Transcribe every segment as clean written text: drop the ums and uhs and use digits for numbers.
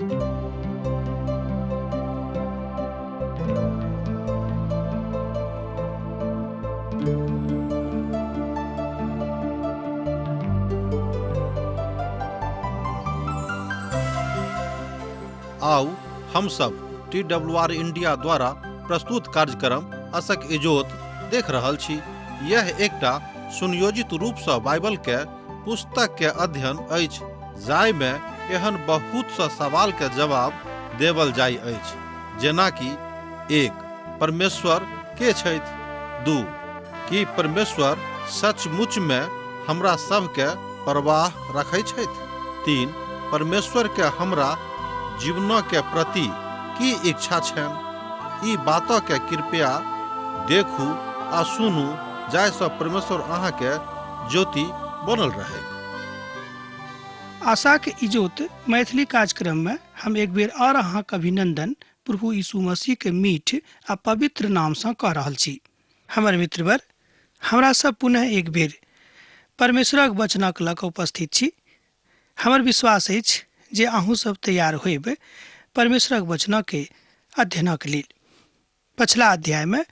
आउ हम सब टी डब्ल्यू आर इंडिया द्वारा प्रस्तुत कार्यक्रम असक इजोत देख रहल छी। यह एकटा सुनियोजित रूप सँ बाइबल के पुस्तक के अध्ययन अछि, जाहि में एहन बहुत सँ सवाल के जवाब देवल जाय अछि, जेना कि 1 परमेश्वर के छथि, 2 की परमेश्वर सचमुच में हमरा सब के परवाह रखै छथि, 3 परमेश्वर के हमरा जीवन के प्रति की इच्छा छनि। ई बात के कृपया देखू आ सुनू, जाहिसँ परमेश्वर अहाँ के ज्योति बनल रहै। आशाक इजोत मैथिली कार्यक्रम में हम एक बेर और अहाँक अभिनंदन प्रभु यीशु मसीह के मीठ आ पवित्र नाम सँ कऽ रहल छी। हमर मित्रवर, हमरा सब पुनः एक बेर परमेश्वरक वचनक लऽ कऽ उपस्थित छी। हमर विश्वास अछि जे अहूँ सब तैयार होयब परमेश्वरक वचनक अध्ययनक लेल। पछिला अध्याय में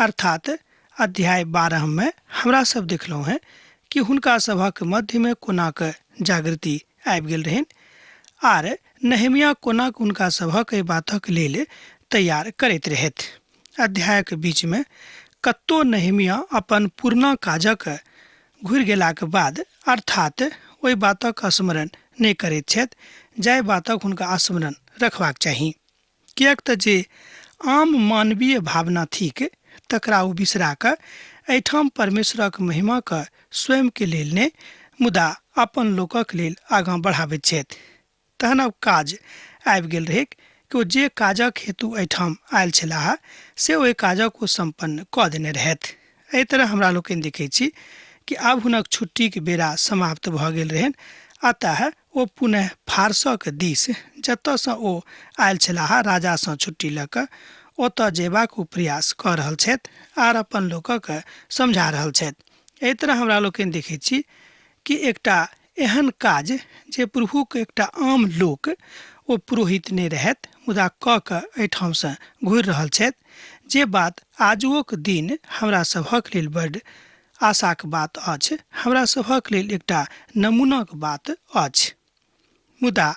अर्थात अध्याय 12 में हमरा सब देखलहुँ हैं कि हुनका सभक मध्य में कोना कऽ जागृति आबि गेल रहनि आर नहेमिया कोना कऽ हुनका सभक एहि बातक लेल तैयार करैत रहथि। अध्यायक बीच में कतौ नहेमिया अपन पुरना काजक घुरि गेलाक बाद अर्थात ओहि बातक स्मरण नहि करैत छथि जाहि बातक हुनका स्मरण रखबाक चाही, किएक तऽ जे आम मानवीय भावना थिक तकरा ओ बिसरा कऽ एहिठाम परमेश्वरक महिमाक स्वयं के लेल नहि मुदा अपन लोकक लेल आगाँ बढ़ाबैत छथि। तहन आब काज आबि गेल रहैक कि ओ जे काजक हेतु एहिठाम आयल छलाह से ओहि काजक ओ सम्पन्न कऽ देने रहथि। एहि तरह हमरा लोकनि देखैत छी कि आब हुनक छुट्टीक बेरा समाप्त भऽ गेल रहनि, अतः ओ पुनः फारसक दिस जतऽसँ ओ आयल छलाह राजासँ छुट्टी लऽ कऽ ओतऽ जयबाक ओ प्रयास कऽ रहल छथि आर अपन लोकक समझा रहल छथि। एहि तरह हमरा लोकनि देखैत छी कि एकटा एहन काज जे प्रभुक एकटा आम लोक, ओ पुरोहित नहि रहथि मुदा कऽ कऽ एहिठामसँ घुरि रहल छथि, जे बात आजुओक दिन हमरा सभक लेल बड्ड आशाक बात अछि, हमरा सभक लेल एकटा नमूनाक बात अछि। मुदा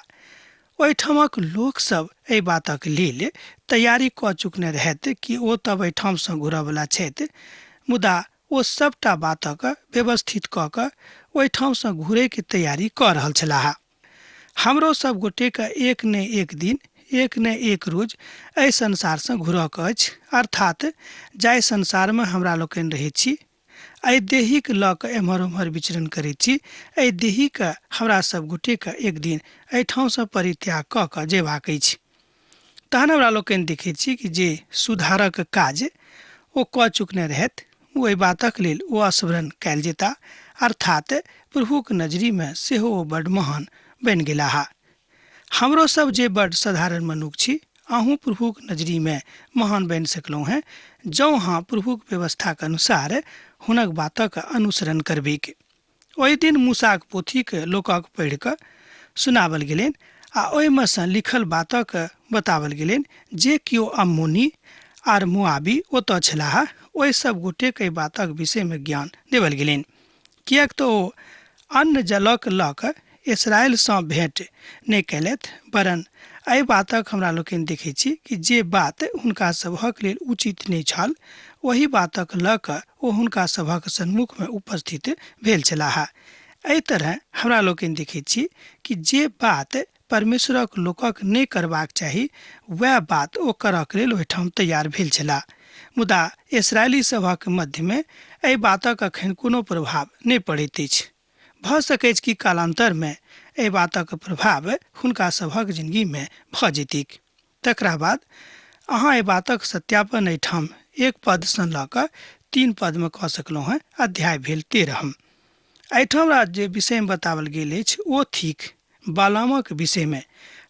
ओहिठामक लोकसभ एहि बातक लेल तैयारी कऽ चुकने रहथि कि ओ तब एहिठामसँ घुरऽवला छथि, मुदा ओ सभटा बातक व्यवस्थित कऽ कऽ ओहिठामसँ घुरैके तैयारी कऽ रहल छलाह। हमरो सभ गोटेके एक ने एक दिन, एक ने एक रोज एहि संसारसँ घुरऽके अछि, अर्थात जाहि संसारमे हमरा लोकनि रहैत छी, एहि देहीके लऽ कऽ एम्हर ओम्हर विचरण करैत छी, एहि देहीके हमरा सभ गोटेके एक दिन एहिठामसँ परित्याग कऽ कऽ जयबाक अछि। तहन हमरा लोकनि देखैत छी कि जे सुधारक काज ओ कऽ चुकने रहथि ओहि बातक लेल ओ स्मरण कयल जेता, अर्थात प्रभुक नजरिमे सेहो ओ बड्ड महान बनि गेलाह। हमरो सब जे बड्ड साधारण मनुख छी, अहूँ प्रभुक नजरिमे महान बनि सकलहुँ हेँ जँ अहाँ प्रभुक व्यवस्थाक अनुसार हुनक बातक अनुसरण करबैक। ओहि दिन मूसाक पोथीक लोकक पढ़ि कऽ सुनावल गेलनि आ ओहिमे सँ लिखल बातक बतावल गेलनि। जे केओ अम्मोनी आर मोआबी ओतऽ छलाह, ओहि सभ गोटेक एहि बातक विषयमे ज्ञान देबल गेलनि, किएक तँ ओ अन्न जलक लऽ कऽ इस्राएल सँ भेँट नहि कयलथि, वरन् एहि बातक हमरा लोकनि देखैत छी कि जे बात हुनका सभक लेल उचित नहि छल, ओहि बातक लऽ कऽ ओ हुनका सभक सन्मुख मे उपस्थित भेल छलाह। एहि तरहेँ हमरा लोकनि देखैत छी कि जे बात परमेश्वरक लोकक नहि करबाक चाही, वैह बात ओ करक लेल ओहिठाम तैयार भेल छलाह। मुदा इस्राएली सभक मध्य मे एहि बातक एखन कोनो प्रभाव नहि पड़ैत अछि। भऽ सकैछ कि कालांतर मे एहि बातक प्रभाव हुनका सभक जिनगी मे भऽ जेतैक। तकरा बाद अहाँ एहि बातक सत्यापन एहिठाम 1 पद सँ लऽ कऽ 3 पद मे कऽ सकलहुँ हेँ। अध्याय भेल 13। एहिठाम जे विषयमे बताओल गेल अछि ओ थिक बालामक विषयमे।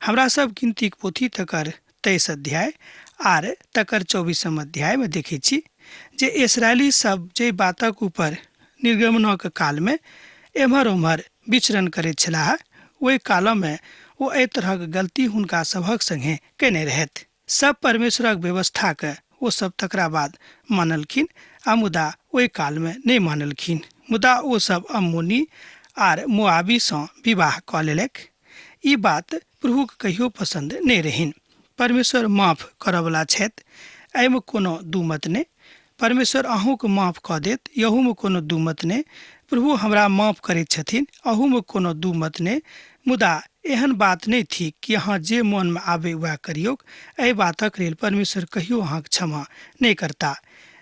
हमरा सब गिनतीक पोथी तकर 23 अध्याय आर तकर 24 अध्यायमे देखैत छी जे इसराइली सब जाहि बातक ऊपर निर्गमनक कालमे एम्हर ओम्हर विचरण करैत छलाह, ओहि कालमे ओ एहि तरहक गलती हुनका सभक संगे केने रहथि। सब परमेश्वरक व्यवस्थाके ओ सब तकरा बाद मानलखिन आ मुदा ओहि कालमे नहि मानलखिन। मुदा ओ सब अम्मोनी आर मोआबीसँ विवाह कऽ लेलक। ई बात प्रभुके कहियो पसन्द नहि रहिन। परमेश्वर माफ करऽवला छथि, एहिमे कोनो दू मत नहि। परमेश्वर अहूँके माफ कऽ देत, यहूमे कोनो दू मत नहि। प्रभु हमरा माफ करैत छथिन, अहूमे कोनो दू मत नहि। मुदा एहन बात नहि थिक कि अहाँ जे मोनमे आबे वएह करियौक। एहि बातक लेल परमेश्वर कहियो अहाँके क्षमा नहि करता।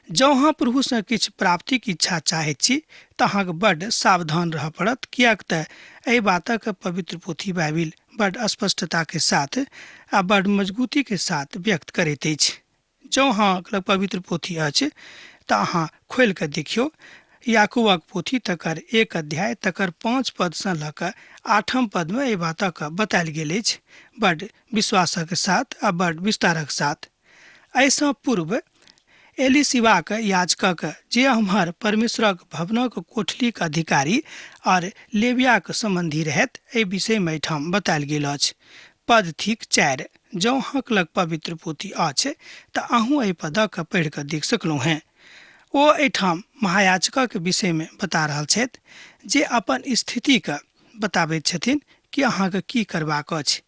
जँ अहाँ प्रभुसँ किछु प्राप्तिक इच्छा चाहैत छी तऽ अहाँके बड्ड सावधान रहय पड़त, किएक तऽ एहि बातक पवित्र पोथी बाइबिल बड्ड स्पष्टताके साथ आ बड्ड मजबूतीके साथ व्यक्त करैत अछि। जँ अहाँ पवित्र पोथी अछि तऽ अहाँ खोलि कऽ देखियौ याकूबक पोथी तकर 1 अध्याय तकर 5 पदसँ लऽ कऽ 8 पदमे एहि बातक बतायल गेल अछि, बड्ड विश्वासक साथ आ बड्ड विस्तारक साथ। एहिसँ पूर्व एलीशिबाक याजकक, जे हमर परमेश्वरक भवनक कोठलीक अधिकारी और लेवियाक सम्बन्धी रहथि, एहि विषयमे एहिठाम बतायल गेल अछि। पद थिक 4। जँ अहाँक लग पवित्र पोथी अछि तऽ अहूँ एहि पदक पढ़ि कऽ देख सकलहुँ हेँ। ओ एहिठाम महायाजकक विषयमे बता रहल छथि, जे अपन स्थितिके बताबैत छथिन कि अहाँके की करबाक अछि।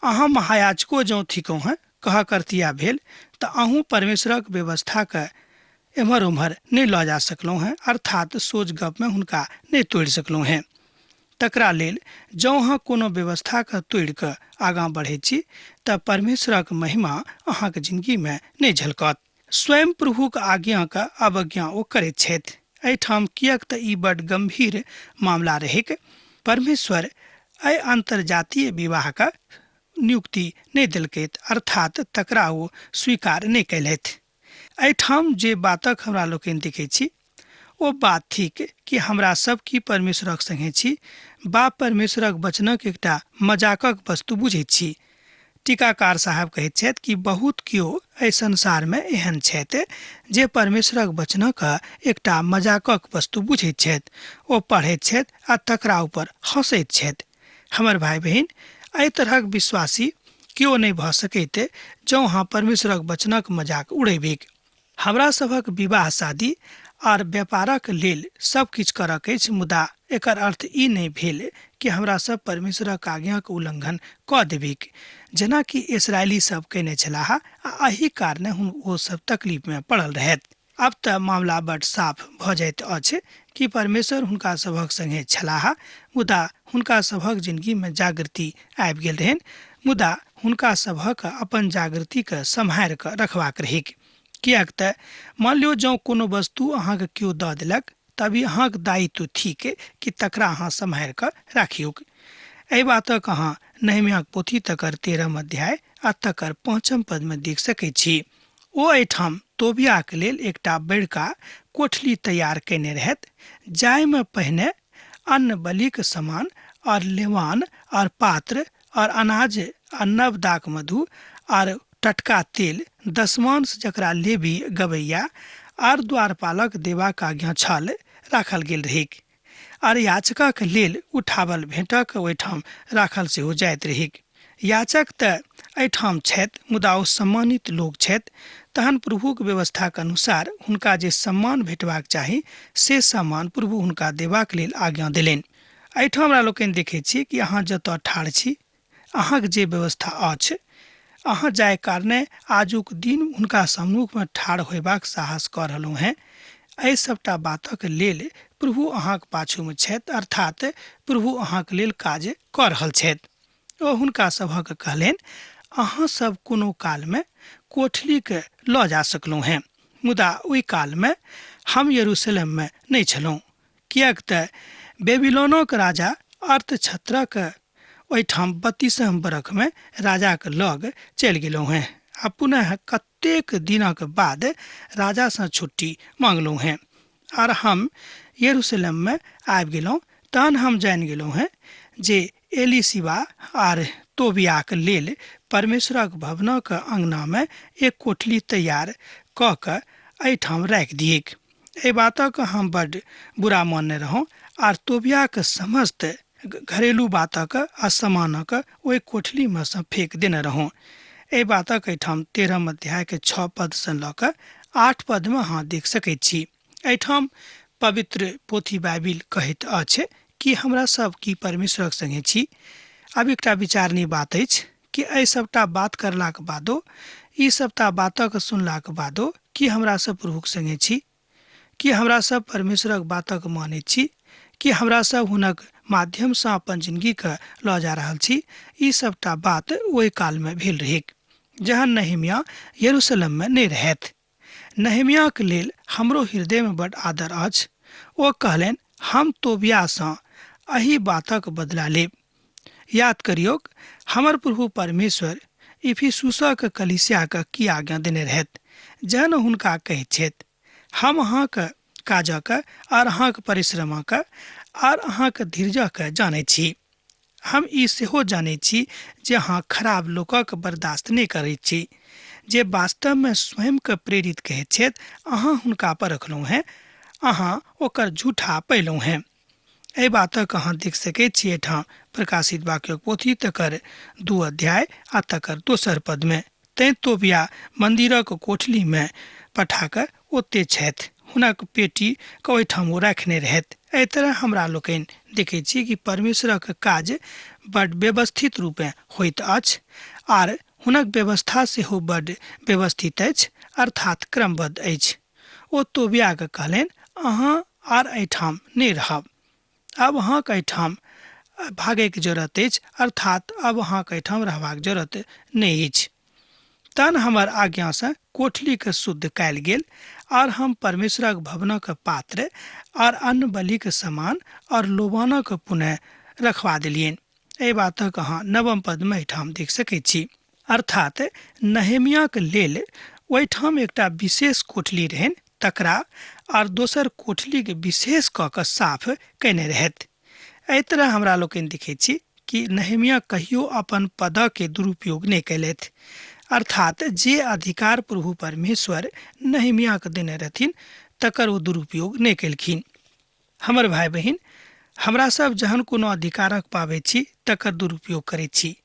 अहाँ महायाजको जँ थिकहुँ हेँ, कह करतिया भेल, तऽ अहूँ परमेश्वरक व्यवस्थाके एम्हर ओम्हर नहि लऽ जा सकलहुँ हेँ, अर्थात सोझ गपमे हुनका नहि तोड़ि सकलहुँ हेँ। तकरा लेल जँ अहाँ कोनो व्यवस्थाके तोड़ि कऽ आगाँ बढ़ैत छी तऽ परमेश्वरक महिमा अहाँके जिनगीमे नहि झलकत। स्वयं प्रभुक आज्ञाके अवज्ञा ओ करैत छथि। एहिठाम किएक तऽ ई बड्ड गम्भीर मामला रहैक। परमेश्वर एहि अन्तर्जातीय विवाहके नियुक्ति नहि देलकैत, अर्थात तकरा ओ स्वीकार नहि कयलथि। एहिठाम जे बातक हमरा लोकनि देखै छी ओ बात थिक कि हमरा सब की परमेश्वरक संगे छी बा परमेश्वरक वचनक एकटा मजाकक वस्तु बुझैत छी। टीकाकार साहब कहैत छथि कि बहुत केओ एहि संसारमे एहन छथि जे परमेश्वरक वचनक एकटा मजाकक वस्तु बुझैत छथि। ओ पढ़ैत छथि आ तकरा ऊपर हँसैत छथि। हमर भाइ बहिन, एहि तरहक विश्वासी केओ नहि भऽ सकैत जँ अहाँ परमेश्वरक वचनक मजाक उड़ेबैक। हमरा सभक विवाह शादी आर व्यापारक लेल सब किछु करक अछि, मुदा एकर अर्थ ई नहि भेल कि हमरा सब परमेश्वरक आज्ञाक उल्लंघन कऽ देबैक, जेना कि इसराइली सब कयने छलाह आ एहि कारणे ओ सब तकलीफमे पड़ल रहथि। अब तऽ मामला बड्ड साफ भऽ जाइत अछि कि परमेश्वर हुनका सभक संगे छलाह, मुदा हुनका सभक जिनगीमे जागृति आबि गेल रहनि, मुदा हुनका सभक अपन जागृतिके सम्हारि कऽ रखबाक रहैक। किएक तऽ मान लियौ जँ कोनो वस्तु अहाँके केओ दऽ देलक तब ई अहाँके दायित्व थिक कि तकरा अहाँ सम्हारि कऽ राखियौक। एहि बातक अहाँ नहेम्याक पोथी तकर 13 अध्याय आ तकर 5 पदमे देख सकैत छी। ओ एहिठाम तोबियाक लेल एकटा बड़का कोठली तैयार कयने रहथि, जाहिमे पहिने अन्न बलिक समान और लेवान और पात्र और अनाज आ नव दाक मधु और टटका तेल दशमांश जकरा लेबी गवैया आर द्वारपालक देबाक आज्ञा छल राखल गेल रहैक। आर याचकक लेल उठावल भेंटक ओहिठाम राखल सेहो जाइत रहैक। याचक तऽ एहिठाम छथि, मुदा ओ सम्मानित लोक छथि, तहन प्रभुक व्यवस्थाक अनुसार हुनका जे सम्मान भेटबाक चाही से सम्मान प्रभु हुनका देबाक लेल आज्ञा देलनि। एहिठाम हमरा लोकनि देखैत छी कि अहाँ जतऽ ठाढ़ छी, अहाँक जे व्यवस्था अछि, अहाँ जाहि कारणे आजुक दिन हुनका सम्मुखमे ठाढ़ होयबाक साहस कऽ रहलहुँ हेँ, एहि सबटा बातक लेल प्रभु अहाँक पाछूमे छथि, अर्थात प्रभु अहाँक लेल काज कऽ रहल छथि। ओ हुनका सभक कहलनि, अहाँ सब कोनो कालमे कोठलीके लऽ जा सकलहुँ हेँ, मुदा ओहि कालमे हम यरूशलेममे नहि छलहुँ, किएक तऽ बेबीलोनक राजा अर्तक्षत्रक ओहिठाम 32 बरखमे राजाक लग चलि गेलहुँ हेँ आ पुनः कतेक दिनक बाद राजासँ छुट्टी मांगलहुँ हेँ आर हम यरूशलेममे आबि गेलहुँ। तहन हम जानि गेलहुँ हेँ जे एलीशिबा आर तोबियाक लेल परमेश्वरक भवनक अंगनामे एक कोठली तैयार कऽ कऽ एहिठाम राखि दिऐक। एहि बातक हम बड्ड बुरा मानने रहौं आर तोबियाक समस्त घरेलू बातक आ सामानक ओहि कोठलीमे सँ फेक देने रहौं। एहि बातक एहिठाम 13 अध्यायके 6 पदसँ लऽ कऽ 8 पदमे अहाँ देख सकैत छी। एहिठाम पवित्र पोथी बाइबिल कहैत अछि कि हमरा सब की परमेश्वरक संगे छी। आब एकटा विचारणीय बात अछि कि एहि सबटा बात करलाक बादो, ई सबटा बातक सुनलाक बादो की हमरा सब प्रभुक संगे छी? की हमरा सब परमेश्वरक बातक मानैत छी? की हमरा सब हुनक माध्यमसँ अपन जिंदगीके लऽ जा रहल छी? ई सबटा बात ओहि कालमे भेल रहैक जहन नहेमिया यरूशलेममे नहि रहथि। नहेमियाके लेल हमरो हृदयमे बड आदर अछि। ओ कहलनि, हम तोबियासँ एहि बातक बदला लेब। याद करियौक, हमर प्रभु परमेश्वर इफिसुसक कलीसियाके की आज्ञा देने रहथि जहन हुनका कहैत छथि, हम अहाँके काजक आर अहाँके परिश्रमक आर अहाँके धीरजके जानैत छी। हम ई सेहो जानैत छी जे अहाँ खराब लोकक बर्दाश्त नहि करैत छी। जे वास्तवमे स्वयंके प्रेरित कहैत छथि, अहाँ हुनका परखलहुँ हेँ, अहाँ ओकर झूठा पयलहुँ हेँ। एहि बातक अहाँ देख सकैत छी एहिठाम प्रकाशित वाक्यक पोथी तकर 2 अध्याय आ तकर 2 पदमे। तैं तोबिया मन्दिरक कोठलीमे पठा कऽ ओते छथि, हुनक पेटीके ओहिठाम ओ राखने रहथि। एहि तरह हमरा लोकनि देखैत छी कि परमेश्वरक काज बड व्यवस्थित रूपेँ होइत अछि आर हुनक व्यवस्था सेहो बड व्यवस्थित अछि, अर्थात क्रमबद्ध अछि। ओ तोबियाके कहलनि, अहाँ आर एहिठाम नहि रहब, आब अहाँके एहिठाम भागयके जरूरत अछि, अर्थात आब अहाँके एहिठाम रहबाक जरूरत नहि अछि। तहन हमर आज्ञासँ कोठलीके शुद्ध कयल गेल आर हम परमेश्वरक भवनक पात्र आर अन्न बलिक समान और लोबानक पुनः रखवा देलियनि। एहि बातक अहाँ 9 पदमे एहिठाम देख सकैत छी। अर्थात नहेमियाके लेल ओहिठाम एकटा विशेष कोठली रहनि, तकरा आर दोसर कोठलीके विशेष कऽ कऽ साफ कयने रहथि। एहि तरह हमरा लोकनि देखैत छी कि नहेमिया कहियो अपन पदके दुरुपयोग नहि कयलथि, अर्थात जे अधिकार प्रभु परमेश्वर नहेमियाके देने रहथिन तकर ओ दुरुपयोग नहि कयलखिन। हमर भाय बहिन, हमरा सब जहन कोनो अधिकारक पाबै छी तकर दुरुपयोग करैत छी,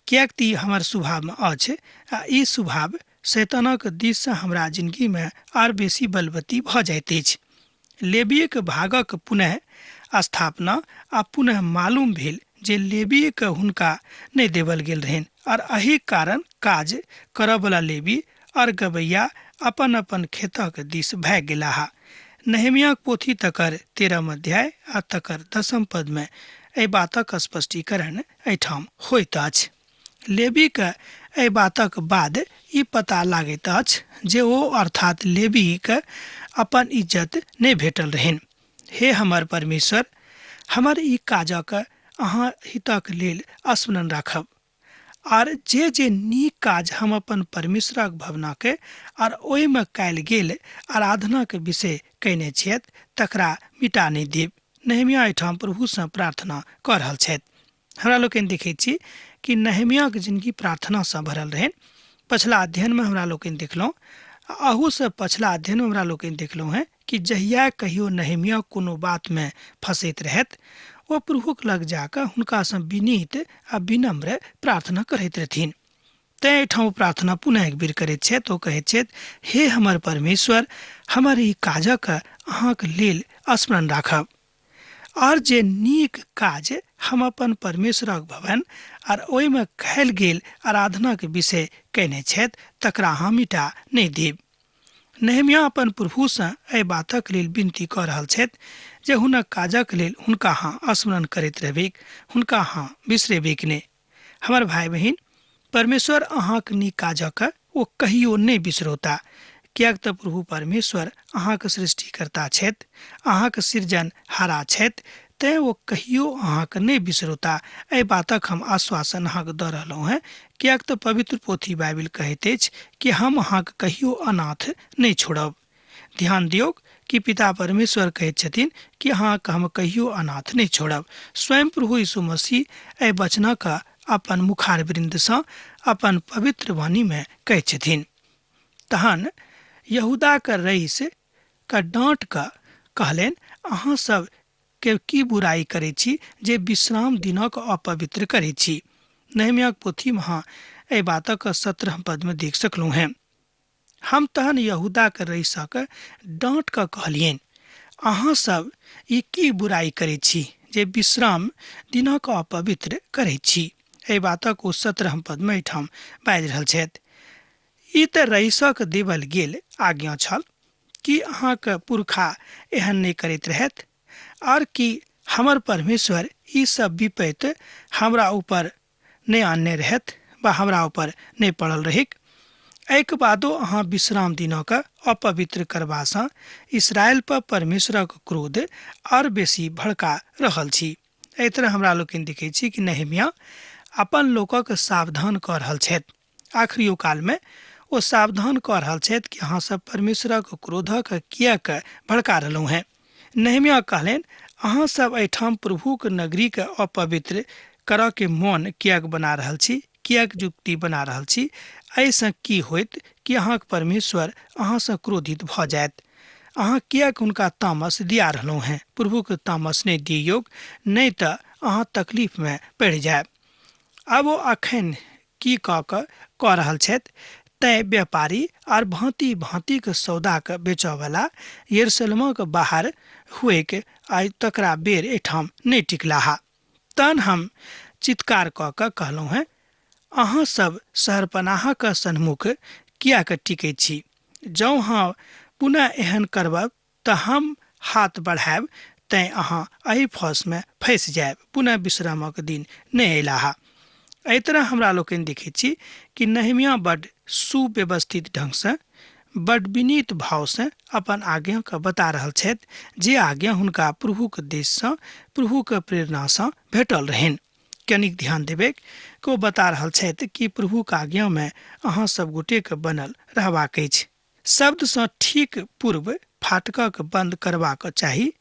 किएक तऽ ई हमर स्वभावमे अछि आ ई स्वभाव शैतानक दिससँ हमरा जिंदगीमे आर बेसी बलवती भऽ जाइत अछि। लेबीयक भागक पुनः स्थापना आ पुनः मालूम भेल जे लेबीके हुनका नहि देवल गेल रहनि और एहि कारण काज करऽवला लेबी और गवैया अपन अपन खेतक दिस भागि गेलाह। नहेमियाक पोथी तकर 13 अध्याय आ तकर 10 पदमे एहि बातक स्पष्टीकरण एहिठाम होइत अछि। लेबीके एहि बातक बाद ई पता लागैत अछि जे ओ अर्थात लेबीके अपन इज्जत नहि भेटल रहनि। हे हमर परमेश्वर, हमर ई काजक अहाँ हितक लेल स्मरण राखब आर जे जे नीक काज हम अपन परमेश्वरक भवनाके आर ओहिमे कयल गेल आराधनाके विषय कयने छियैत तकरा मिटा नहि देब। नहेमिया एहिठाम प्रभुसँ प्रार्थना कऽ रहल छथि। हमरा लोकनि देखैत छी कि नहेमियाके जिंदगी प्रार्थनासँ भरल रहनि। पछिला अध्ययनमे हमरा लोकनि देखलहुँ, अहूसँ पछिला अध्ययनमे हमरा लोकनि देखलहुँ हेँ कि जहिया कहियो नहेमिया कोनो बातमे फँसैत रहथि ओ प्रभुक लग जाकऽ हुनकासँ विनीत आ विनम्र प्रार्थना करैत रहथिन। तैँ एहिठाम प्रार्थना पुनः एक बेर करैत छथि। ओ कहैत छथि, हे हमर परमेश्वर, हमर ई काजक अहाँके लेल स्मरण राखब आर जे नीक काज हम अपन परमेश्वरक भवन आर ओहिमे कयल गेल आराधनाके विषय कयने छथि तकरा अहाँ मिटा नहि देब। नहेमिया अपन प्रभुसँ एहि बातक लेल विनती कऽ रहल छथि जे हुनक काजक लेल हुनका अहाँ स्मरण करैत रहबैक, हुनका अहाँ बिसरेबैक नहि। हमर भाय बहिन, परमेश्वर अहाँक नीक काजक ओ कहियो नहि बिसरौता, किएक तऽ प्रभु परमेश्वर अहाँक सृष्टिकर्ता छथि, अहाँक सृजनहारा छथि, तैँ ओ कहियो अहाँके नहि बिसरौता। एहि बातक हम आश्वासन अहाँके दऽ रहलहुँ हेँ, किएक तऽ पवित्र पोथी बाइबिल कहैत अछि कि हम अहाँके कहियो अनाथ नहि छोड़ब। ध्यान दियौक कि पिता परमेश्वर कहैत छथिन कि अहाँके हम कहियो अनाथ नहि छोड़ब। स्वयं प्रभु यीशु मसीह एहि वचनक अपन मुखारवृन्दसँ अपन पवित्र वाणीमे कहैत छथिन। तहन यहूदाके रईस के डाँट कऽ कहलनि, अहाँ सब के की बुराइ करै छी जे विश्राम दिनक अपवित्र करै छी। नहेम्याह पोथीमे अहाँ एहि बातक 17 पदमे देख सकलहुँ हेँ। हम तहन यहूदाके रईसके डाँट कऽ कहलियनि, अहाँ सब ई की बुराइ करै छी जे विश्राम दिनक अपवित्र करै छी। एहि बातक ओ 17 पदमे एहिठाम बाजि रहल छथि। ई तऽ रईसक देवल गेल आज्ञा छल कि अहाँके पुरखा एहन नहि करैत रहथि, आओर कि हमर परमेश्वर ई सब विपैत हमरा ऊपर नहि आनने रहथि वा हमरा ऊपर नहि पड़ल रहैक। एहिके बादो अहाँ विश्राम दिनक अपवित्र करबासँ इसराइल पर परमेश्वरक क्रोध आओर बेसी भड़का रहल छी। एहि तरह हमरा लोकनि देखै छी कि नहेम्याह अपन लोकक सावधान कऽ रहल छथि। आखिरियो कालमे ओ सावधान कऽ रहल छथि कि अहाँ सब परमेश्वरक क्रोधक किएक भड़का रहलहुँ हेँ। नहेम्याह कहलनि, अहाँ सब एहिठाम प्रभुक नगरीके अपवित्र करऽ के मोन किएक बना रहल छी, किएक युक्ति बना रहल छी? एहिसँ की होइत कि अहाँक परमेश्वर अहाँसँ क्रोधित भऽ जायत? अहाँ किएक हुनका तामस दिया रहलहुँ हेँ? प्रभुके तामस नहि दियौक, नहि तऽ अहाँ तकलीफमे पड़ि जायब। आब ओ अखन की कऽ कऽ रहल छथि? तैँ व्यापारी आर भाँति भाँतिक सौदाके बेचऽवला यरूशलेमक बाहर हुएक आइ तकरा बेर एहिठाम नहि टिकलाहा। तहन हम चित्कार कऽ कऽ कहलहुँ हेँ, अहाँ सब शहरपनाहक सन्मुख किएक टिकै छी? जँ अहाँ पुनः एहन करब तऽ हम हाथ बढ़ायब, तैँ अहाँ एहि फौसमे फँसि जायब। पुनः विश्रामक दिन नहि अयलाहा। एहि तरह हमरा लोकनि देखैत छी कि नहेम्याह बड सुव्यवस्थित ढङ्गसँ बड विनीत भावसँ अपन आज्ञाके बता रहल छथि, जे आज्ञा हुनका प्रभुके देशसँ प्रभुके प्रेरणासँ भेटल रहनि। कनिक ध्यान देबै कि ओ बता रहल छथि कि प्रभुके आज्ञामे अहाँ सब गोटेके बनल रहबाक अछि। शब्दसँ ठीक पूर्व फाटकक बन्द करबाक चाही।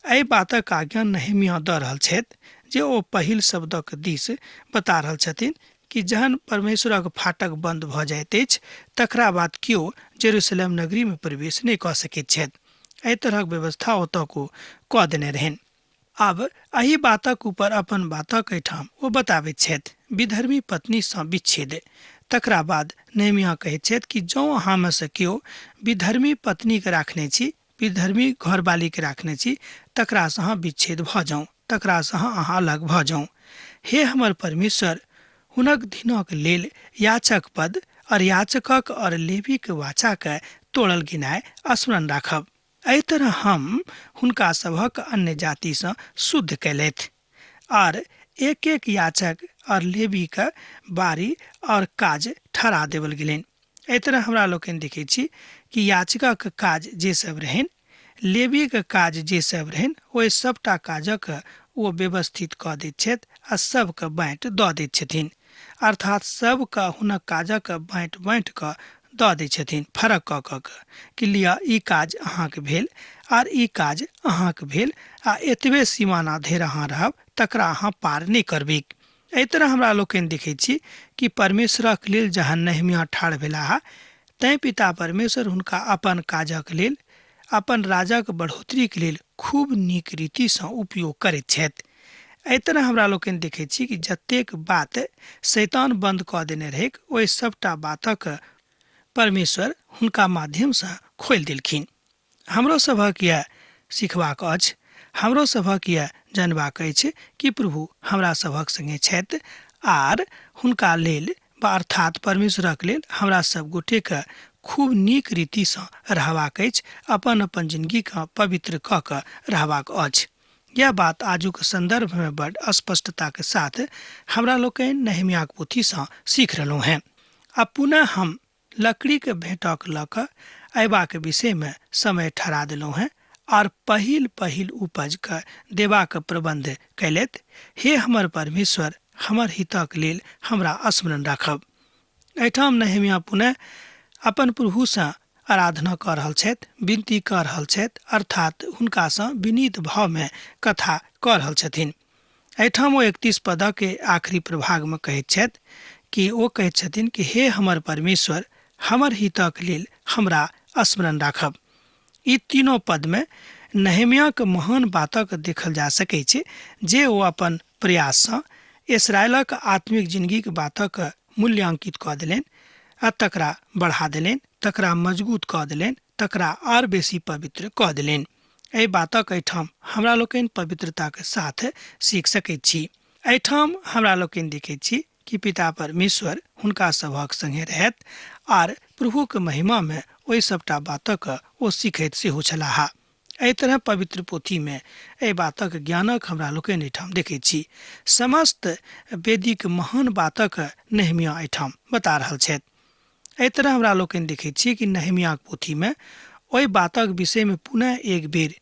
एहि बातक आज्ञा नहेम्याह दऽ रहल छथि, जे ओ पहिल शब्दक दिस बता रहल छथिन कि जहन परमेश्वरक फाटक बन्द भऽ जाइत अछि तकरा बाद केओ जेरूशलेम नगरीमे प्रवेश नहि कऽ सकैत छथि। एहि तरहक व्यवस्था ओतऽ ओ कऽ देने रहनि। आब एहि बातक ऊपर अपन बातक एहिठाम ओ बताबैत छथि, विधर्मी पत्नीसँ विच्छेद। तकरा बाद नहेम्याह कहैत छथि कि जँ अहाँमे सँ केओ विधर्मी पत्नीके राखने छी, विधर्मी घरवालीके राखने छी, तकरासँ अहाँ विच्छेद भऽ जाउ, तकरासँ अहाँ अलग भऽ जाउ। हे हमर परमेश्वर, हुनक दिनक लेल याचक पद और याचकक और लेवीक वाचाके तोड़ल गेनाइ स्मरण राखब। एहि तरह हम हुनका सभक अन्य जातिसँ शुद्ध कयलथि आर एक एक याचक और लेवीके बारी और काज ठहरा देवल गेलनि। एहि तरह हमरा लोकनि देखै छी कि याचकक काज जे सब रहनि, लेवीके काज जे सब रहनि, ओहि सबटा काजक ओ व्यवस्थित कऽ दैत छथि आ सबके बाँटि दऽ दैत छथिन। अर्थात सबके हुनक काजक बाँटि बाँटि कऽ दऽ दै छथिन, फरक कऽ कऽ के कि लिअ ई काज अहाँके भेल आर ई काज अहाँके भेल, आ एतबे सीमाना धरि अहाँ रहब, तकरा अहाँ पार नहि करबैक। एहि तरह हमरा लोकनि देखै छी कि परमेश्वरक लेल जहन नहेम्याह ठाढ़ भेलाह, तैँ पिता परमेश्वर हुनका अपन काजक लेल, अपन राजक बढ़ोतरीके लेल खूब नीक रीतिसँ उपयोग करैत छथि। एहि तरह हमरा लोकनि देखै छी कि जतेक बात शैतान बन्द कऽ देने रहैक, ओहि सबटा बातक परमेश्वर हुनका माध्यमसँ खोलि देलखिन। हमरो सभक यैह सिखबाक अछि, हमरो सभक यैह जानबाक अछि कि प्रभु हमरा सभक संगे छथि आर हुनका लेल वा अर्थात परमेश्वरक लेल हमरा सब गोटेके खूब नीक रीतिसँ रहबाक अछि, अपन अपन जिनगीके पवित्र कऽ कऽ रहबाक अछि। यह बात आजुक संदर्भमे बड स्पष्टताके साथ हमरा लोकनि नहेम्याहक पोथीसँ सीख रहलहुँ हेँ। आ पुनः हम लकड़ीके भेंटक लऽ कऽ अयबाक विषयमे समय ठहरा देलहुँ हेँ आर पहिल पहिल उपजके देबाक प्रबन्ध कयलथि। हे हमर परमेश्वर, हमर हितक लेल हमरा स्मरण राखब। एहिठाम नहेम्याह पुनः अपन प्रभुसँ आराधना कऽ रहल छथि, विनती कऽ रहल छथि, अर्थात हुनकासँ विनीत भावमे कथा कऽ रहल छथिन। एहिठाम ओ 31 पदके आखिरी प्रभागमे कहैत छथि कि ओ कहैत छथिन कि हे हमर परमेश्वर, हमर हितक लेल हमरा स्मरण राखब। ई तीनों पदमे नहेम्याक महान बातक देखल जा सकैत छै जे ओ अपन प्रयाससँ इसराइलक आत्मिक जिंदगीक बातक मूल्यांकित कऽ देलनि आ तकरा बढ़ा देलनि, तकरा मजबूत कऽ देलनि, तकरा आर बेसी पवित्र कऽ देलनि। एहि बातक एहिठाम हमरा लोकनि पवित्रताक साथ सीख सकैत छी। एहिठाम हमरा लोकनि देखैत छी कि पिता परमेश्वर हुनका सभक संगे रहैत आर प्रभुक महिमामे ओहि सभटा बातक ओ सीखैत सेहो छलाह। एहि तरह पवित्र पोथीमे एहि बातक ज्ञानक हमरा लोकनि एहिठाम देखैत छी। समस्त वेदीक महान बातक नहेम्याह एहिठाम बता रहल छथि। एहि तरह हमरा लोकनि देखैत छी कि नहेम्याहक पोथीमे ओहि बातक विषयमे पुनः एक बेर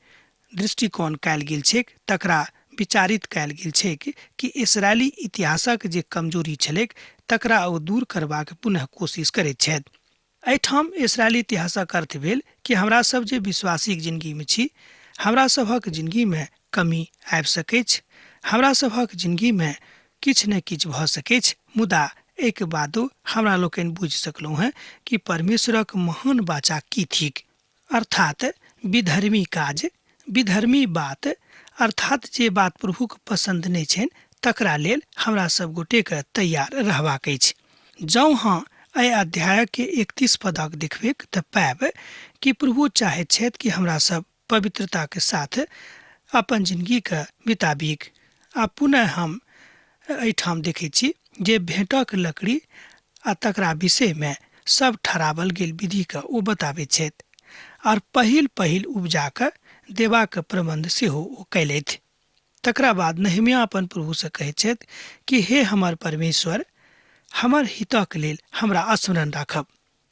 दृष्टिकोण कयल गेल छैक, तकरा विचारित कयल गेल छैक कि इसराइली इतिहासक जे कमजोरी छलैक तकरा ओ दूर करबाक पुनः कोशिश करैत छथि। एहिठाम इसराइली इतिहासक अर्थ भेल कि हमरा सब जे विश्वासीक जिंदगीमे छी, हमरा सभक जिंदगीमे कमी आबि सकैछ, हमरा सभक जिंदगीमे किछु ने किछु भऽ सकैछ, मुदा एहिके बादो हमरा लोकनि बुझि सकलहुँ हेँ कि परमेश्वरक महान वाचा की थिक, अर्थात विधर्मी काज, विधर्मी बात, अर्थात जे बात प्रभुके पसन्द नहि छनि तकरा लेल हमरा सब गोटेके तैयार रहबाक अछि। जँ अहाँ एहि अध्यायके 31 पदक देखबैक तऽ पायब कि प्रभु चाहैत छथि कि हमरा सब पवित्रताके साथ अपन जिंदगीके बिताबीक। आ पुनः हम एहिठाम देखैत छी जे भेंटक लकड़ी आ तकरा विषयमे सब ठहरावल गेल विधिके ओ बताबैत छथि आर पहिल पहिल उपजाके देबाक प्रबंध सेहो ओ कयलथि। तकरा बाद नहेम्याह अपन प्रभुसँ कहैत छथि कि हे हमर परमेश्वर, हमर हितक लेल हमरा स्मरण राखब।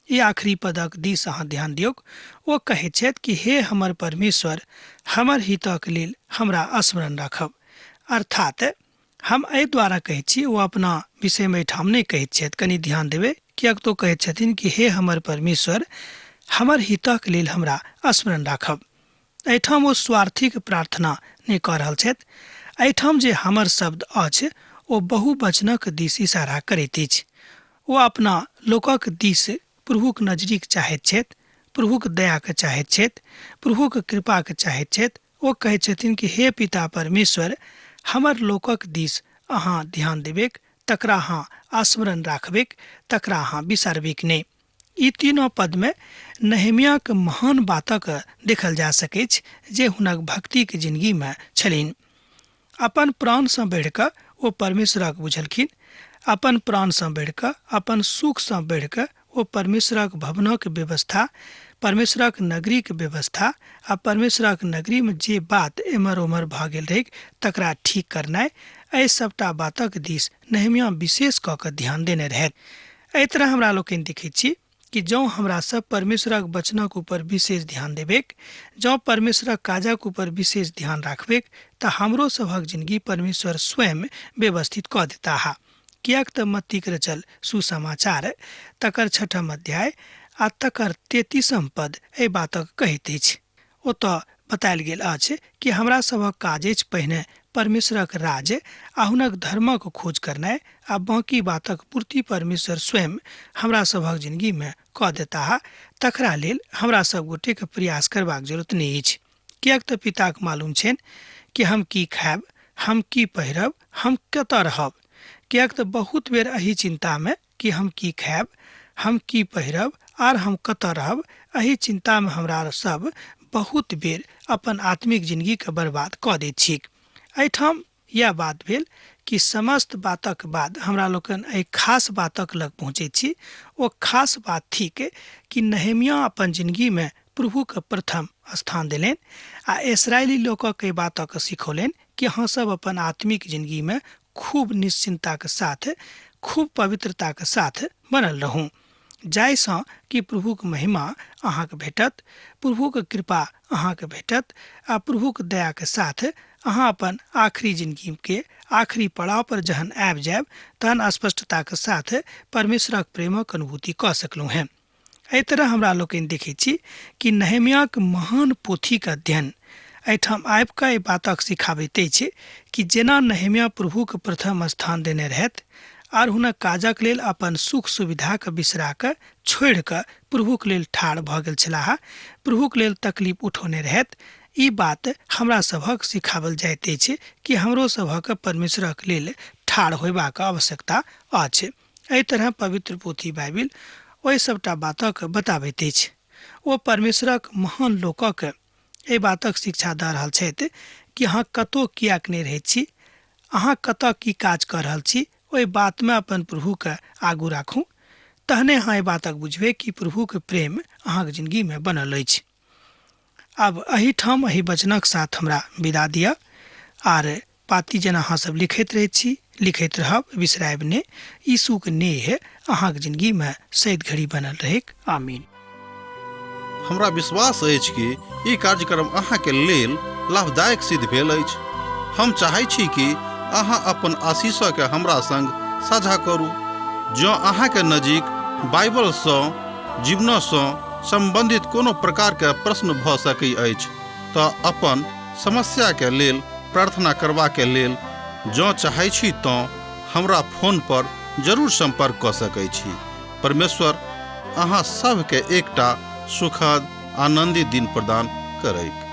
ई आखिरी पदक दिस अहाँ ध्यान दियौक। ओ कहैत छथि कि हे हमर परमेश्वर, हमर हितक लेल हमरा स्मरण राखब। अर्थात हम एहि द्वारा कहैत छी, ओ अपना विषयमे एहिठाम नहि कहैत छथि, कनि ध्यान देबै, किएक तऽ ओ कहैत छथिन कि हे हमर परमेश्वर, हमर हितक लेल हमरा स्मरण राखब। एहिठाम ओ स्वार्थीक प्रार्थना नहि कऽ रहल छथि। एहिठाम जे हमर शब्द अछि ओ बहुवचनक दिस इशारा करैत अछि। ओ अपना लोकक दिस प्रभुक नजरिक चाहैत छथि, प्रभुक दयाके चाहैत छथि, प्रभुक कृपाके चाहैत छथि। ओ कहैत छथिन कि हे पिता परमेश्वर, हमर लोकक दिस अहाँ ध्यान देबेक, तकरा अहाँ स्मरण राखबेक, तकरा अहाँ बिसारबेक नहि। ई तीनों पदमे नहेम्याक महान बातक देखल जा सकैछ जे हुनक भक्तिक जिंदगीमे छलनि। अपन प्राणसँ बढ़िकऽ ओ परमेश्वरक बुझलखिन। अपन प्राणसँ बढ़िकऽ, अपन सुखसँ बढ़िकऽ ओ परमेश्वरक भवनक व्यवस्था, परमेश्वरक नगरीक व्यवस्था आ परमेश्वरक नगरीमे जे बात एम्हर ओम्हर भऽ गेल रहैक तकरा ठीक करनाइ, एहि सभटा बातक दिस नहेम्याह विशेष कऽ कऽ ध्यान देने रहथि। एहि तरह हमरा लोकनि देखैत छी कि जँ हमरा सब परमेश्वरक वचनक ऊपर विशेष ध्यान देबेक, जँ परमेश्वरक काजक ऊपर विशेष ध्यान राखबेक, तऽ हमरो सभक जिंदगी परमेश्वर स्वयं व्यवस्थित कऽ देताह। किएक तऽ मत्तीक रचल सुसमाचार तकर छठम अध्याय आ तकर 33 पद एहि बातक कहैत अछि। ओतऽ बतायल गेल अछि कि हमरा सभक काज अछि पहिने परमेश्वरक राज्य आ हुनक धर्मक खोज करनाइ आ बाँकी बातक पूर्ति परमेश्वर स्वयं हमरा सभक जिंदगीमे कऽ देताह। तकरा लेल हमरा सब गोटेके प्रयास करबाक जरूरत नहि अछि, किएक तऽ पिताक मालूम छनि कि हम की खायब, हम की पहिरब, हम कतऽ रहब। किएक तऽ बहुत बेर एहि चिन्तामे कि हम की खायब, हम की पहिरब आर हम कतऽ रहब, एहि चिन्तामे हमरा सब बहुत बेर अपन आत्मिक जिंदगीके बर्बाद कऽ दैत छी। एहिठाम यैह बात भेल कि समस्त बातक बाद हमरा लोकनि एहि खास बातक लग पहुँचैत छी। ओ खास बात थिक कि नहेम्याह अपन जिंदगीमे प्रभुके प्रथम स्थान देलनि आ इसराइली लोकक एहि बातक सिखौलनि कि अहाँ सब अपन आत्मिक जिंदगीमे खूब निश्चिन्तताक साथ, खूब पवित्रताक साथ बनल रहू, जाहिसँ कि प्रभुक महिमा अहाँके भेटत, प्रभुक कृपा अहाँके भेटत आ प्रभुक दयाके साथ अहाँ अपन आखिरी जिंदगीके आखिरी पड़ाव पर जहन आबि जायब तहन स्पष्टताके साथ परमेश्वरक प्रेमक अनुभूति कऽ सकलहुँ हेँ। एहि तरह हमरा लोकनि देखैत छी कि नहेम्याक महान पोथीक अध्ययन एहिठाम आबि कऽ एहि बातक सिखाबैत अछि कि जेना नहेम्या प्रभुके प्रथम स्थान देने रहथि आर हुनक काजक लेल अपन सुख सुविधाके बिसरा कऽ छोड़ि कऽ प्रभुक लेल ठाढ़ भऽ गेल छलाह, प्रभुक लेल तकलीफ उठौने रहथि, ई बात हमरा सभक सिखावल जाइत अछि कि हमरो सभक परमेश्वरक लेल ठाढ़ होयबाक आवश्यकता अछि। एहि तरह पवित्र पोथी बाइबिल ओहि सभटा बातक बताबैत अछि। ओ परमेश्वरक महान लोकक एहि बातक शिक्षा दऽ रहल छथि कि अहाँ कतहु किएक नहि रहैत छी, अहाँ कतऽ की काज कऽ रहल छी, ओहि बातमे अपन प्रभुके आगू राखू, तहने अहाँ एहि बातक बुझबै कि प्रभुके प्रेम अहाँके जिंदगीमे बनल अछि। आब एहिठाम एहि वचनक साथ हमरा विदा दिअ आर पाती जेना अहाँ सब लिखैत रहैत छी लिखैत रहब, बिसरायब ने। यीशुक नेह अहाँक जिंदगीमे सैद घड़ी बनल रहैक। आमीन। हमरा विश्वास अछि कि ई कार्यक्रम अहाँके लेल लाभदायक सिद्ध भेल अछि। हम चाहै छी कि अहाँ अपन आशीषके हमरा संग साझा करू। जँ अहाँके नजीक बाइबलसँ जीवनसँ सम्बन्धित कोनो प्रकारके प्रश्न भऽ सकै अछि तऽ अपन समस्याके लेल प्रार्थना करबाके लेल जँ चाहै छी तँ हमरा फोन पर जरूर सम्पर्क कऽ सकै छी। परमेश्वर अहाँ सभके एकटा सुखद आनन्दित दिन प्रदान करैक।